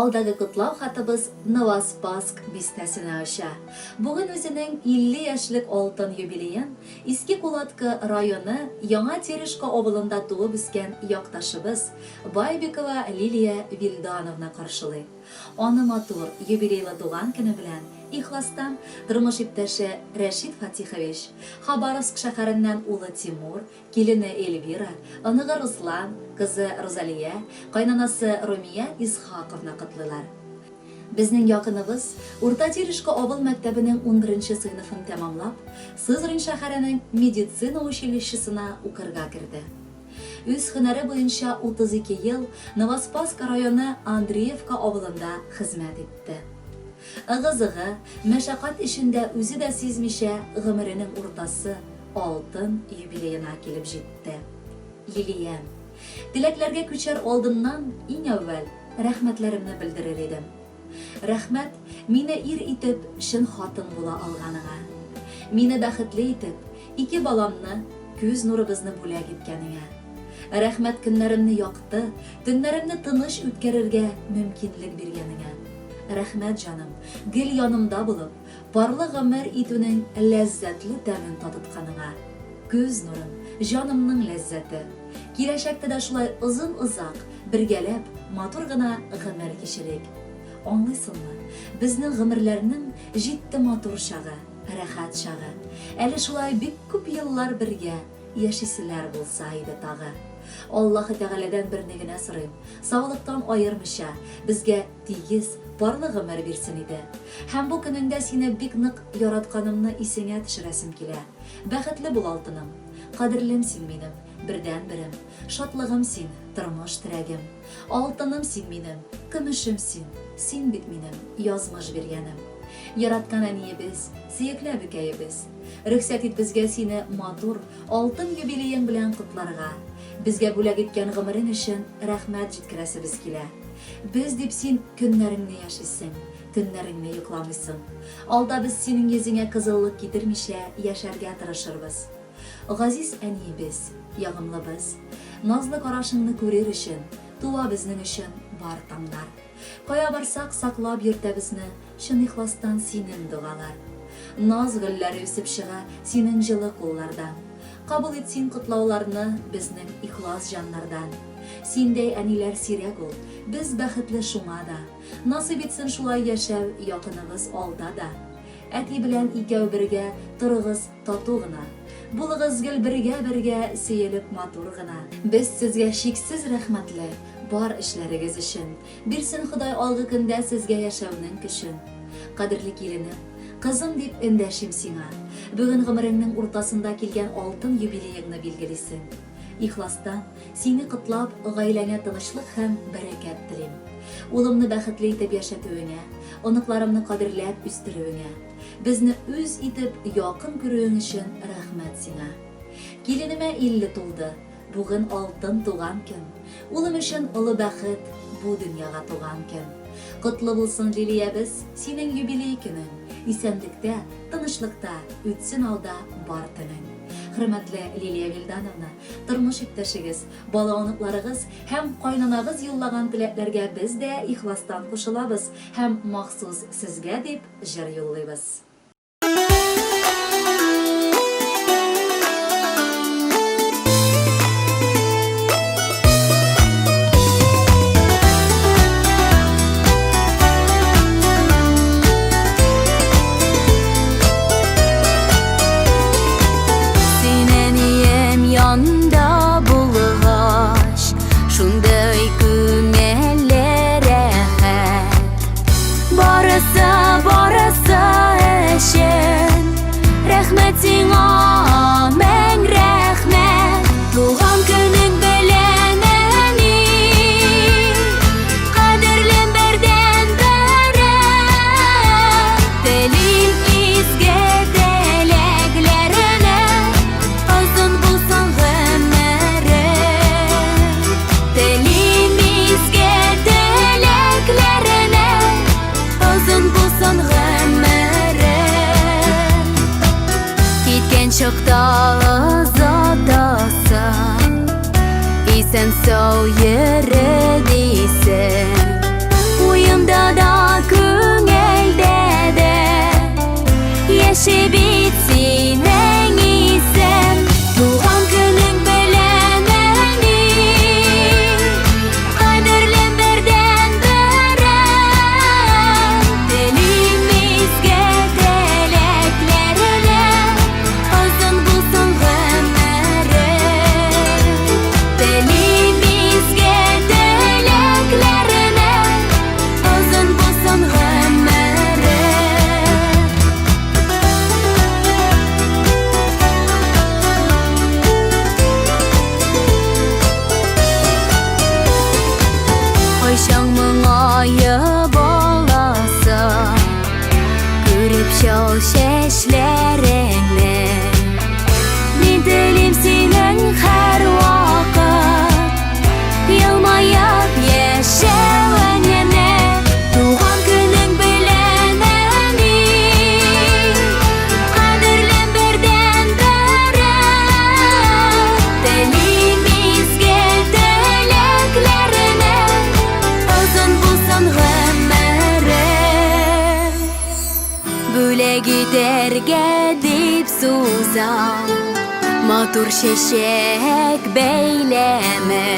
Алдагы котлау хатыбыз Новоспасск бистәсенә оча. Бүген үзенең 50 яшьлек алтын юбилеен Иске Кулаткы районы Яңа Терешка авылында туып үскән якташыбыз Байбикова Лилия Вилдановна каршылый. Аны матур, юбилейлы туган көне белән ихластан тормыш иптәше Рәшит Фатихович, Хабаровск шәһәреннән улы Тимур, Килене Эльвира, оныгы Руслан, кызы Рузалия, кайнанасы Румия Исхаковна котлыйлар. Безнең якыныбыз, Урта Терешка авыл мәктәбенең унберенче сыйныфын тәмамлап, Сызрань шәһәренең медицина училищесына укырга керде. Үз һөнәре буенча 32 ел Новоспасск районы Андреевка авылында хезмәт итте. Ыгы-зыгы, мәшәкать эчендә үзе дә сизмичә гомеренең уртасы, алтын юбилеена килеп җитте. Лилиям, теләкләргә күчәр алдыннан, иң әүвәл, рәхмәтләремне белдерер идем. Рәхмәт, мине ир итеп, чын хатын була алганыңа. Мине бәхетле итеп, ике баламны, күз нурыбызны бүләк иткәнеңә. Рәхмәт көннәремне якты, төннәремне тыныч үткәрергә мөмкинлек биргәнеңә. Рәхмәт, җаным, гел янымда булып, Парлы гомер итүнең ләззәтле тәмен татытканыңа. Күз нурым, җанымның ләззәте. Киләчәктә дә шулай озын-озак, бергәләп, матур гына гомер кичерик. Аңлыйсыңмы, безнең гомерләрнең җитте матур чагы, рәхәт чагы. Әле шулай бик күп еллар бергә яшиселәр булса иде тагы. Аллаһы Тәгаләдән берне генә сорыйм, саулыктан аермыйча, безгә Тигез, парлы гомер бирсен иде. Һәм бу көнеңдә сине бик нык яратканымны исеңә төшерәсем килә. Бәхетле бул, алтыным. Кадерлем син минем, бердәнберем. Шатлыгым син, тормыш терәгем. Алтыным син минем, көмешем син, син бит минем язмыш биргәнем. Яраткан әниебез, сөекле әбекәебез. Рөхсәт ит безгә сине матур, алтын юбилеең белән котларга. Безгә бүләк иткән гомерең өчен рәхмәт җиткерәсебез килә. Без дип син көннәреңне яшисең, төннәреңне йокламыйсың. Алда без синең йөзеңә кызыллык китермичә яшәргә тырышырбыз. Газиз әниебез, ягымлыбыз, назлы карашыңны күрер өчен, туа безнең өчен бар таңнар. Кая барсак, саклап йөртә безне чын ихластан синең догалар. Наз гөлләре үсеп чыга синең җылы куллардан. Кабул ит син котлауларны безнең ихлас җаннардан. Синдәй әниләр сирәк ул, без бәхетле шуңа да. Насыйп итсен шулай яшәү якыныбыз алда да. Әти белән икәү бергә торыгыз тату гына. Булыгыз гел бергә-бергә сөелеп матур гына. Без сезгә чиксез рәхмәтле бар эшләрегез өчен. Бирсен Ходай алгы көндә сезгә яшәүнең көчен. Кадерле киленем, кызым дип эндәшим сиңа. Бүген гомереңнең уртасында килгән алтын юбилееңны билгелисең. Ихластан, сине котлап, гаиләңә тынычлык һәм бәрәкәт телим. Улымны бәхетле итеп яшәтүеңә, оныкларымны кадерләп үстерүеңә, безне үз итеп якын күрүең өчен рәхмәт сиңа. Киленемә 50 тулды, бүген алтын туган көн. Улым өчен олы бәхет, бу дөньяга туган көн. Котлы булсын, Лилиябез, синең юбилей көнең. Исәнлектә, тынычлыкта үтсен алда бар төнең. Хөрмәтле Лилия Вилдановна, тормыш иптәшегез, бала-оныкларыгыз һәм кайнанагыз юллаган теләкләргә без дә ихластан кушылабыз һәм махсус сезгә дип җыр юллыйбыз. Син әнием янда булгач, шундый күңелле рәхәт. Барысы, барысы өчен рәхмәт сиңа, мең рәхмәт. Туган көнең белән, әни, кадерлем бердәнберем. Телим изге теләкләренә, озын булсын гомерең. Телим изге теләкләренә, озын булсын гомерең. Киткән чакта озатасың, исән-сау йөре дисең. Уемда Ал чәчләреңне. Мин телим синең һәрвакыт Елмаеп яшәвеңне. Туган көнең белән, әни, Кадерлем бердәнберем. Телим изге теләкләреңне, Озын булсын гомерең. Бүләк итәргә дип сузам Матур чәчәк бәйләме.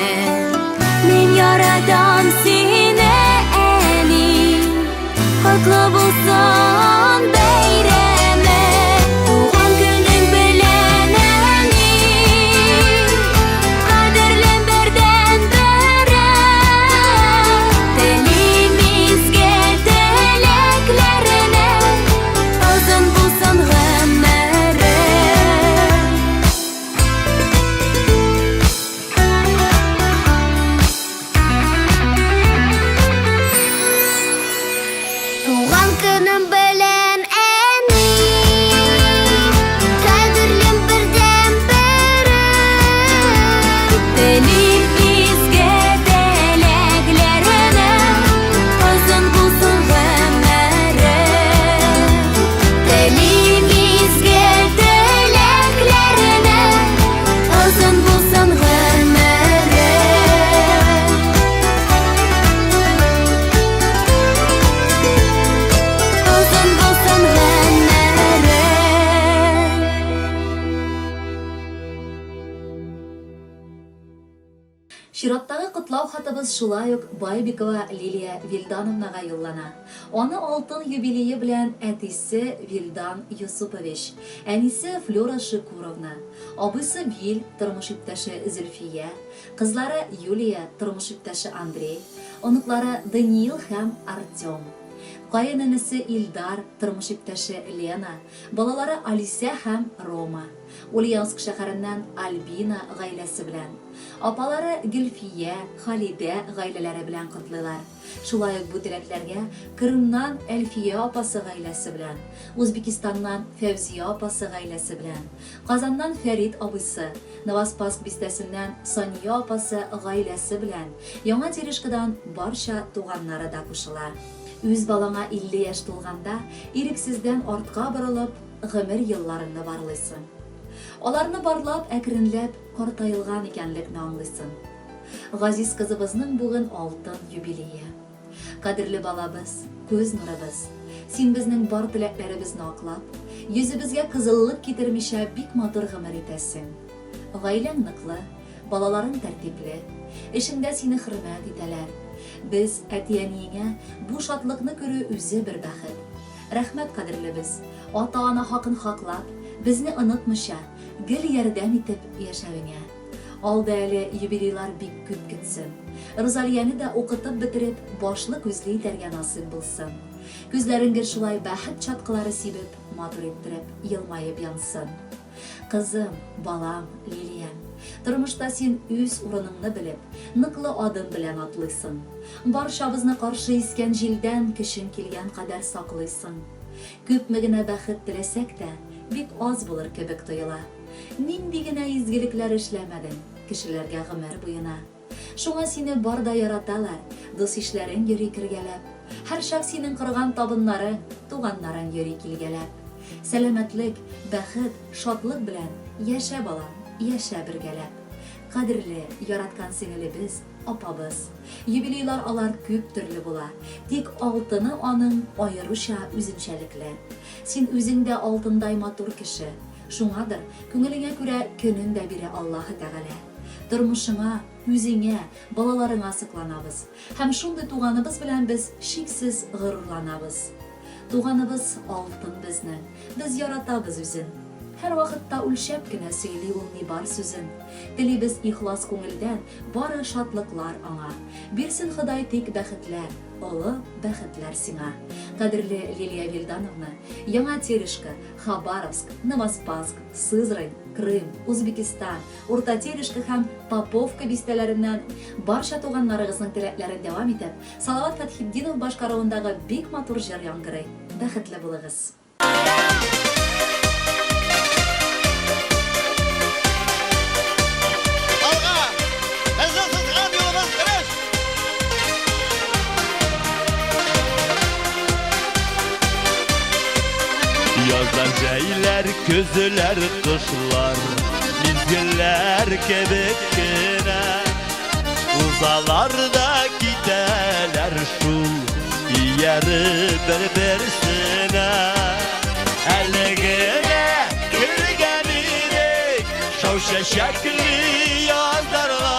Мин яратам сине, әни, Котлы булсын бәйрәме. Туган көнең белән, әни, Кадерлем бердәнберем. Телим изге теләкләреңә, Озын булсын гомерең. Туган көнем белән, әни, Кадерлем бердәнберем. Телим изге теләкләреңә, Озын булсын гомерең. Телим изге теләкләреңә, Озын булсын гомерең. Озын булсын гомерең. Чираттагы котлау хатыбыз шулай ук Байбикова Лилия Вильдановнага юллана. Аны алтын юбилее белән әтисе Вильдан Юсупович, әнисе Флюра Шикуровна, абыйсы Виль, тормыш иптәше Зөлфия, кызлары Юлия, тормыш иптәше Андрей, оныклары Даниил һәм Артем, каенэнесе Илдар, тормыш иптәше Лена, балалары Алисә һәм Рома, Ульяновск шәһәреннән Альбина гаиләсе белән, апалары Гөлфия, Халидә гаиләләре белән котлыйлар. Шулай ук бу теләкләргә Крымнан Әлфия апасы гаиләсе белән, Узбекистаннан Фәүзия апасы гаиләсе белән, Казаннан Фәрит абыйсы, Новоспасск бистәсеннән Сания апасы гаиләсе белән, Яңа Терешкадан барча туганнары да кушыла. Үз балаңа 50 яшь тулганда, ирексездән артка борылып, гомер елларыңны барлыйсың. Аларны барлап, әкренләп картаелган икәнлекне аңлыйсың. Газиз кызыбызның бүген алтын юбилее. Кадерле балабыз, күз нурыбыз, син безнең бар теләкләребезне аклап, йөзебезгә кызыллык китермичә бик матур гомер итәсең. Гаиләң ныклы, балаларың тәртипле, эшеңдә сине хөрмәт итәләр. Без, әти-әниеңә, бу шатлыкны күрү үзе бер бәхет. Рәхмәт, кадерлебез, ата-ана хакын хаклап, безне онытмыйча, гел ярдәм итеп яшәвеңә. Алда әле юбилейлар бик күп көтсен. Рузалияне дә укытып бетереп, башлы-күзле итәргә насыйп булсын. Күзләрең гел шулай бәхет чаткылары сибеп, матур иттереп, елмаеп янсын. Кызым, балам, Лилиям, тормышта син үз урыныңны белеп, ныклы адым белән атлыйсың. Барчабызны каршы искән җилдән көчең килгән кадәр саклыйсың. Күпме генә бәхет теләсәк тә, бик аз булыр кебек тоела. Нинди генә изгелекләр эшләмәдең кешеләргә гомер буена. Шуңа сине бар да яраталар, дус-ишләрең йөри кергәләп. Һәрчак синең корган табыннарың, туганнарың йөри килгәләп. Сәламәтлек, бәхет, шатлык белән яшә, балам, яшә бергәләп. Кадерле, яраткан сеңелебез, апабыз. Юбилейлар алар күп төрле була. Тик алтыны аның аеруча үзенчәлекле. Син үзең дә алтындай матур кеше. Шуңадыр, күңелеңә күрә көнен дә бирә Аллаһы Тәгалә. Тормышыңа, үзеңә, балаларыңа сокланабыз. Һәм шундый туганыбыз белән без чиксез горурланабыз. Туганыбыз алтын безнең, без яратабыз үзен. Һәрвакытта үлчәп кенә сөйли ул ни бар сүзен. Телибез ихлас күңелдән бары шатлыклар аңа. Бирсен Ходай тик бәхетләр, олы бәхетләр сиңа. Кадерле Лилия Вилдановна, Яңа Терешка, Хабаровск, Новоспасск, Сызрань, Крым, Узбекистан, Урта Терешка һәм Поповка бистәләреннән барча туганнарыгызның теләкләрен дәвам итеп, Салават Фәтхетдинов башкаруындагы бик матур җыр яңгырый. Бәхетле булыгыз! Алга! Безнең сызган юлыбыз дөрес! Язлар, җәйләр, көзләр, кышлар мизгелләр кебек кенә узалар да китәләр шул ияреп бер-берсенә. Әле генә кергән идек шау чәчәкле язларга,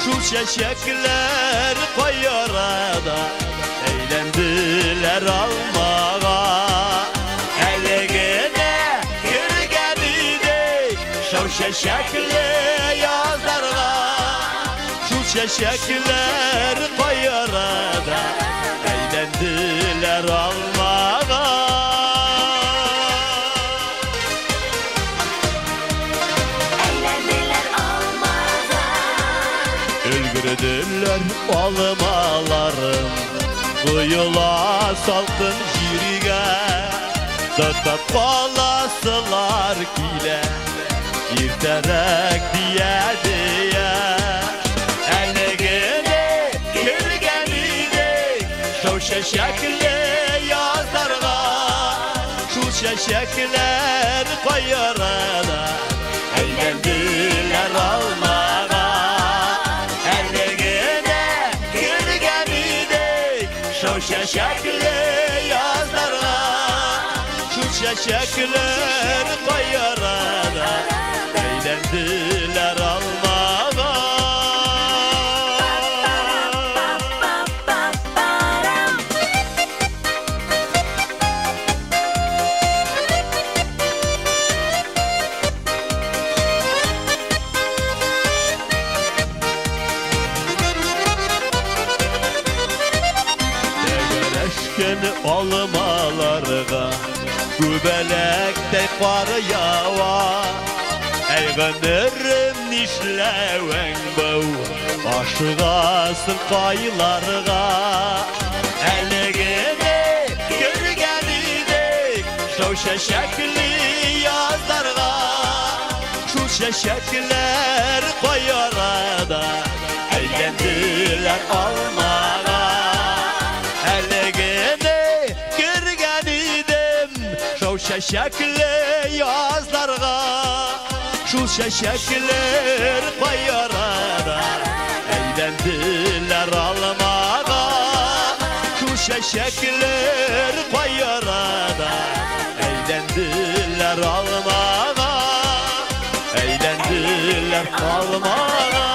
шул чәчәкләр кай арада әйләнделәр алмага. Әле генә кергән идек шау чәчәкле язларга, шул чәчәкләр кай арада әйләнделәр алмага. Әйләнделәр алмага. Өлгерделәр алмаларым, коела салкын җиргә, тотып каласылар килә, иртәрәк дия-дия. Әле генә кергән идек шау чәчәкле язларга, шул чәчәкләр кай арада әйләнделәр алмага. Әле генә кергән идек шау чәчәкле язларга, шул чәчәкләр кай арада әйләнделәр алмага. Па-па-парам. Тәгәрәшкән алмаларга күбәләктәй кар ява. Әй, гомерем, нишләвең бу, ашыгасың кайларга? Әле генә кергән идек шау чәчәкле язларга, шул чәчәкләр кай арада әйләнделәр алмага. Әле генә кергән идем шау чәчәкле язларга, шул чәчәкләр кай арада әйләнделәр алмага. Шул чәчәкләр кай арада әйләнделәр алмага, әйләнделәр алмага.